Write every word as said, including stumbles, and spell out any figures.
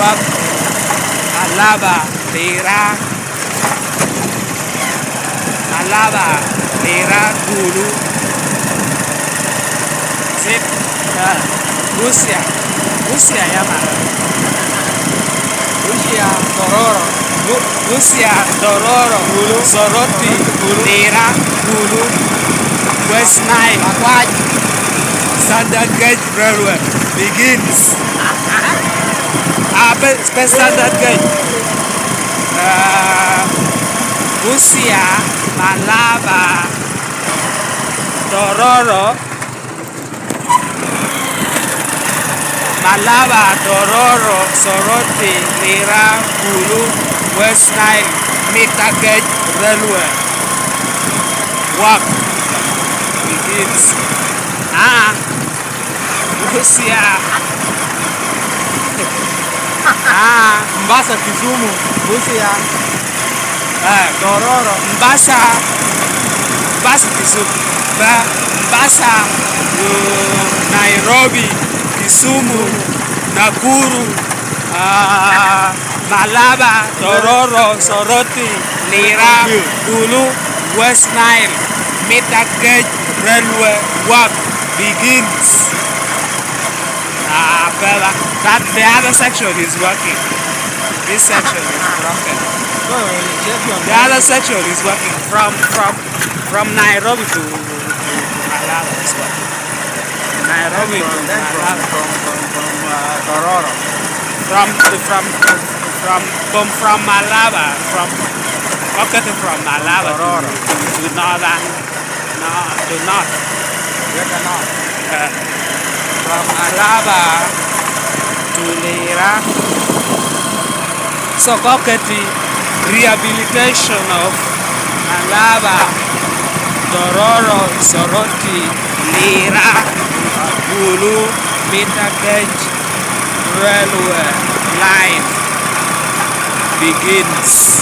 Malaba, Lira. Malaba, Lira, Gulu. Sit. Ah, Busia. Busia ya Malaba. Busia, Tororo. Bu-, Busia, Tororo. Gulu. Soroti. Gulu. Lira, Gulu. West Nile. Akwac. Standard gauge railway begins. Ah, pe, pe standard gauge. Ah, Busia, Malaba, Tororo, Malaba, Tororo, Soroti, Lira, Gulu, West Nile, meter gauge railway work begins. Ah, Busia. Ah, Mombasa, Kisumu, Busia. Ah, Tororo. Mombasa, Mombasa, Kisumu. Ba-, Mombasa, uh, Nairobi, Kisumu, Nakuru, ah, Malaba, Tororo, Soroti, Lira, Gulu, West Nile, meter gauge railway work begins. Ah, brother, that, the other section is working. This section is broken. The other section is working from, from, from Nairobi to, to, to Malaba is working. Nairobi to Malaba. From, from, from, from, uh, Tororo. From, from, from, from, from Malaba, from, okay, from Malaba to, Tororo. To, to Northern. No, do not. Greater North. Uh, from Malaba to Lira. So, koketi rehabilitation of Malaba, Tororo, Soroti, Lira, Gulu, meter gauge railway line begins.